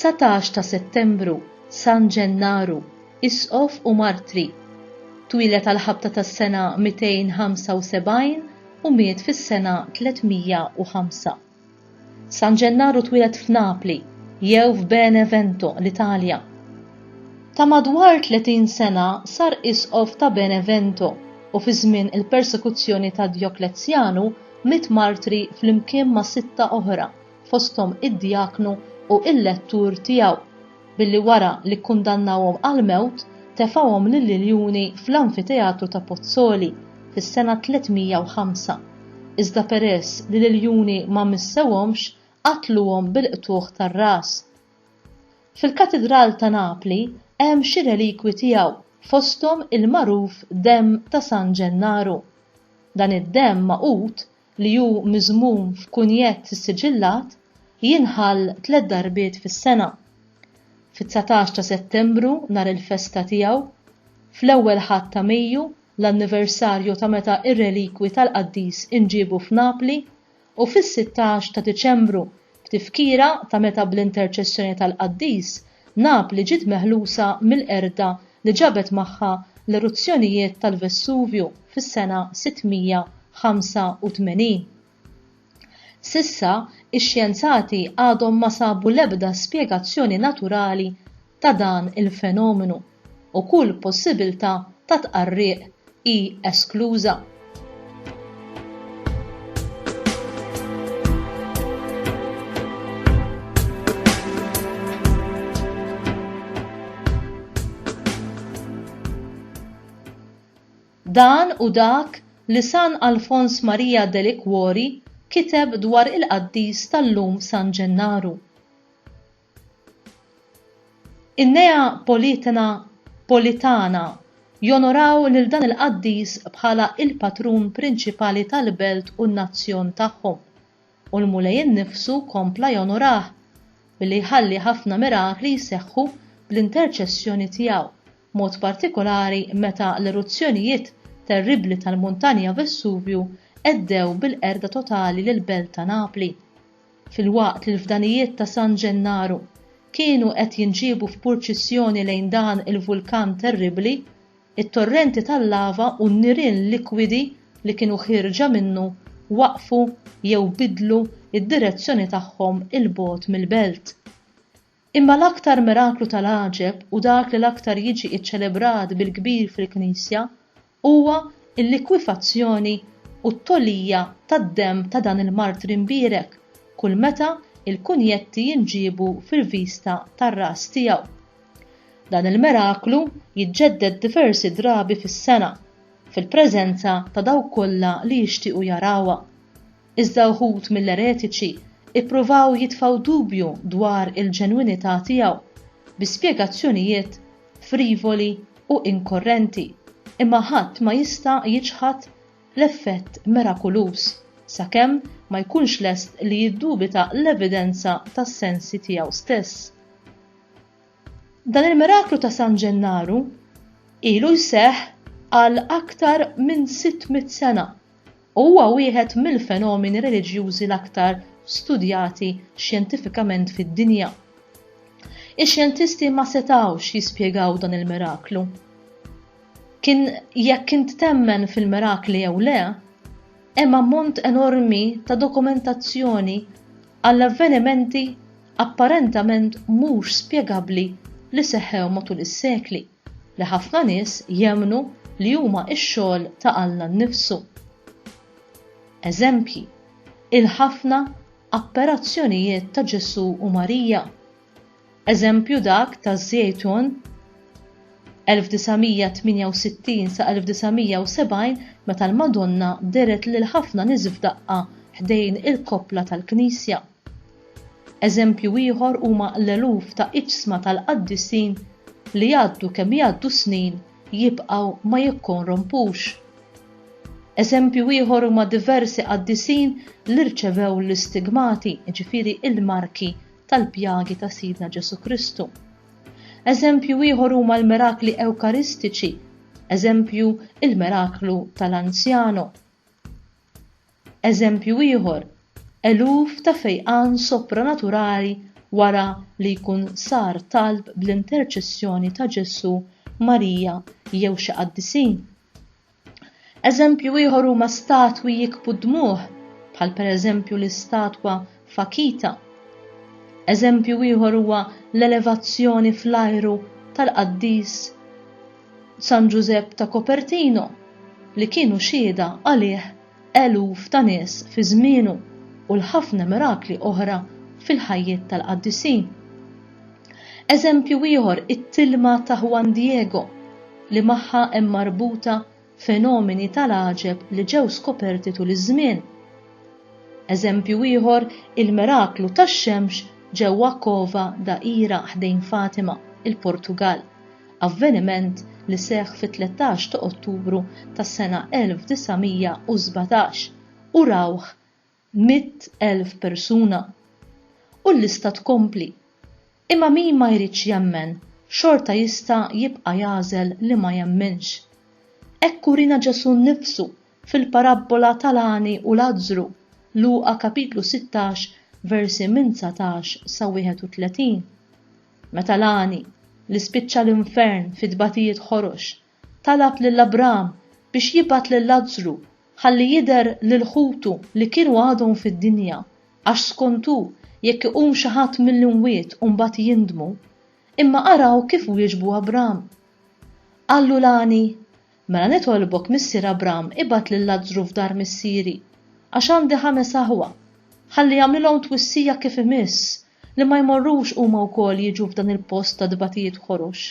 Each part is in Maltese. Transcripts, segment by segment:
19 ta' Settembru, San Ġennaru, Isqof u Martri. Twieled għall-ħabta tas-sena 275 u miet fis-sena 305. San Ġennaru twieled f'Napli, jew f'Benevento, l-Italja. Ta' madwar 30 sena sar isqof ta' Benevento u fi żmien il-persekuzzjoni ta' Djoklezjanu miet martri flimkien ma' sitta oħra, fosthom id-djaknu u l-lettur tiegħu, billi wara li kkundannawhom għall-mewt tefgħuhom lill-iljuni fl-anfiteatru ta' Pozzoli fis-sena 305. Iżda peress li l-iljuni ma missewhomx qatluhom bil-qtugħ tar-ras. Fil-Katidral ta' Napli hemm xi relikwi tiegħu fosthom il-magħruf demm ta' San Ġennaru. Dan id-demm magħqud li hu miżmum f'kunjett issiġillat, jinħall tlett darbiet fis-sena. Fit-19 ta' Settembru, nhar il-festa tiegħu, fl-ewwel Ħadd ta' Mejju, l-anniversarju ta' meta r-relikwi tal-qaddis inġiebu f'Napli, u fis-16 ta' Diċembru, b'tifkira ta' meta bl-interċessjoni tal-qaddis, Napli ġiet meħlusa mill-qerda li ġabet magħha l-eruzzjonijiet tal-Vessuvju fis-sena 685. S'issa, ix-xjenzati għadhom ma sabu l-ebda spjegazzjoni naturali ta' dan il-fenomenu u kull possibiltà ta' tqarriq hi eskluża. Dan hu dak li San Alfons Maria de Liquori kiteb dwar il-qaddis tal-lum San Ġennaru. In-Neapolitana Politana jonoraw lil dan il-qaddis bħala il-patrun prinċipali tal-belt u n-nazzjon tagħhom, u l-Mulej innifsu kompla jonorah billi jħalli ħafna mirakli jseħħu bl-interċessjoni tiegħu, mod partikolari meta l-eruzzjonijiet terribbli tal-muntanja Vessuvju għeddew bil-qerda totali lill-belt ta' Napli. Filwaqt li l-fdalijiet ta' San Ġennaru kienu qed jinġiebu f'purċissjoni lejn dan il-vulkan terribbli, it-torrenti tal-lava u n-nirien likwidi li kienu ħierġa minnu waqfu jew biddlu d-direzzjoni tagħhom 'il bogħod mill-belt. Imma l-aktar miraklu tal-għaġeb u dak li l-aktar jiġi ċċelebrat bil-kbir fil-Knisja huwa l-likwifazzjoni u t-togħlija tad-demm ta' dan il-martri mbierek kull meta l-kunjetti jinġiebu fil-vista tar-ras tiegħu. Dan il-miraklu jiġġedded diversi drabi fis-sena, fil-preżenza ta' dawk kollha li jixtiequ jarawha. Iżda wħud mill-eretiċi ppruvaw jitfgħu dubju dwar il-ġenwinità tiegħu bi spjegazzjonijiet frivoli u inkorrenti, imma ħadd ma jista' jiċħad l-effett mirakuluż sakemm ma jkunx lest li jiddubita l-evidenza tas-sensi tiegħu stess. Dan il-miraklu ta' San Ġennaru ilu jseħħ għal aktar minn 600 sena u huwa wieħed mill-fenomeni reliġjużi l-aktar studjati xjentifikament fid-dinja. Ix-xjentisti ma setgħux jispjegaw dan il-miraklu. Kien jekk int temmen fil-mirakli jew le, hemm ammont enormi ta' dokumentazzjoni għall avvenimenti apparentament mhux spjegabbli li seħħew matul is-sekli. li ħafna nies jemmnu li huma x-xogħol ta' Alla nnifsu. Eżempji, il-ħafna apperazzjonijiet ta' Ġesù u Marija. Eżempju dak ta' Żejtun 1968 sa 1970 meta l-Madonna dehret lil ħafna nies f'daqqa ħdejn il-koppla tal-knisja. Eżempju ieħor huma l-eluf ta' iġsma tal-qaddisin li jgħaddu kemm jgħaddu snin jibqgħu ma jikkorrompux. Eżempju ieħor huma diversi qaddisin li rċevew l-istigmati, jiġifieri il-marki tal-pjagi ta' Sidna Ġesù Kristu. Eżempju ieħor huma l-mirakli ewkaristiċi, eżempju il-miraklu tal-anzjano. Eżempju ieħor, eluf ta' fejqan sopranaturali wara li jkun sar talb bl-interċessjoni ta' Ġesù, Marija jew xi qaddisin. Eżempju ieħor huma statwi jikbu d-dmugħ, bħal pereżempju l-istatwa f'Akita. Eżempju ieħor huwa l-elevazzjoni fl-ajru tal-qaddis San Ġużepp ta' Copertino, li kienu xhieda għalih eluf ta' nies fi żmienu u l-ħafna mirakli oħra fil-ħajjiet tal-qaddisin. Eżempju ieħor it-tilma ta' Juan Diego li magħha hemm marbuta fenomeni tal-għaġeb li ġew skoperti tul iż-żmien. Eżempju ieħor il-miraklu tax-xemx ġewwa Cova da Ira ħdejn Fatima, il-Portugall, avveniment li seħħ fit-13 ta' Ottubru tas-sena 1917 u rawh 100,000 persuna. U l-lista tkompli. Imma min ma jridx jemmen, xorta jista' jibqa' jagħżel li ma jemminx. Hekk uriena Ġesù nnifsu fil-parabbola tal-għani u Lazzru, Luqa kapitlu 16 versi minn 19 sa 31. Meta l-għani, li spiċċa l-infern fi tbatijiet ħorox, talab lil Abram biex jibgħat lil Lazzru ħalli jidher lil ħutu li kienu għadhom fid-dinja, għax skont hu, jekk iqum xi ħadd mill-imwiet u mbagħad jindmu. Imma araw kif wieġbu Abram. Qallu l-għani, Mela nitolbok, missier Abram, ibgħat lil Lazzru f'dar missieri, għax għandi ħames aħwa, ħalli jagħmlilhom twissija kif imiss, li ma jmorrux huma wkoll jiġu f'dan il-post ta' tbatijiet ħorox.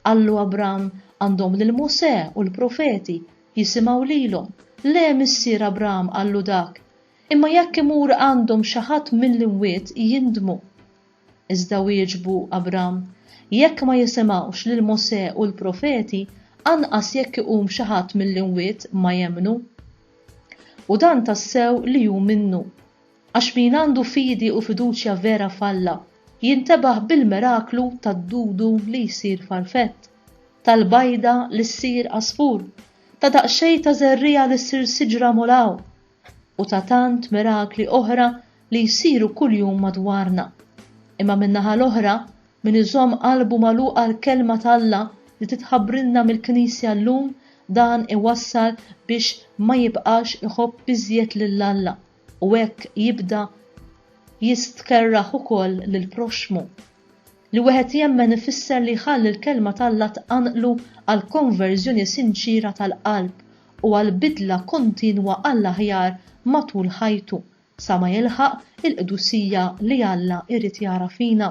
Qallu Abram, Għandhom lil Mosè u l-profeti, jisimgħu lilhom. Le, missier Abram, qallu dak, imma jekk imur għandhom xi ħadd mill-imwiet jindmu. Iżda wieġbu Abram, Jekk ma jisimgħux lil Mosè u l-profeti, anqas jekk iqum xi ħadd mill-imwiet ma jemmnu. U dan tassew li hu minnu. Għax min għandu fidi u fiduċja vera f'Alla, jintebaħ bil-miraklu tad-dudu li jsir farfett, tal-bajda li ssir għasfur, ta' daqsxejn ta' żerriegħa li ssir siġra mulaw, u ta' tant mirakli oħra li jsiru kuljum madwarna. Imma min-naħa l-oħra, min iżomm qalbu magħluqa għall-Kelma t'Alla li titħabbrilna mill-Knisja llum, dan iwassal biex ma jibqax iħobb iżjed lil Alla u hekk jibda jistkerrah ukoll lill-proxxmu. Li wieħed jemmen ifisser li jħalli l-Kelma t'Alla tqanqlu għal konverżjoni sinċiera tal-qalb u għal bidla kontinwa għall-aħjar matul ħajtu sa ma jilħaq il-qdusija li Alla jrid jara fina.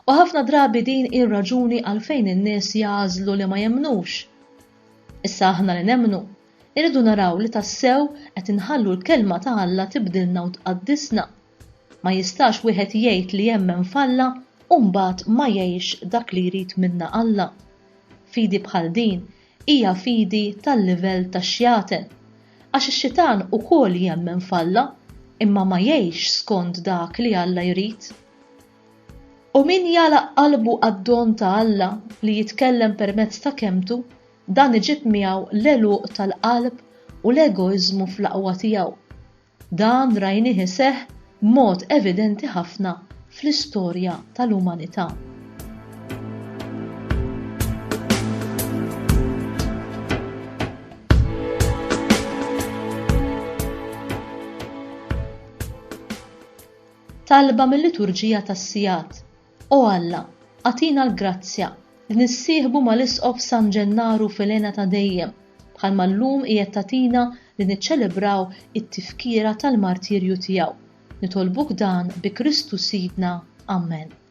U ħafna drabi din hi r-raġuni għalfejn in-nies jagħżlu li ma jemmnux. Issa aħna li nemmnu, irridu naraw li tassew qed inħallu l-Kelma ta' Alla tibdilna u tqaddisna. Ma jistax wieħed jgħid li jemmen f'Alla u mbagħad ma jgħixx dak li jrid minna Alla. Fidi bħal din hija fidi tal-livell tax-xjaten. Għax ix-xitan ukoll jemmen f'Alla, imma ma jgħixx skont dak li Alla jrid. U min jagħlaq qalbu għad-don ta' Alla li jitkellem permezz ta' Kelmtu, dan iġib miegħu l-għeluq tal-qalb u l-egoiżmu fl-aqwa tiegħu. Dan rajnih iseħħ b'mod evidenti ħafna fl-istorja tal-umanità. Talba mil-Liturġija tas-Sigħat, O Alla, agħtina l-grazzja li nissieħbu mal-Isqof San Ġennaru fil-hena ta' dejjem, bħalma llum qiegħed tagħtina li niċċelebraw it-tifkira tal-martirju tiegħu. Nitolbuk dan bi Kristu Sidna. Ammen.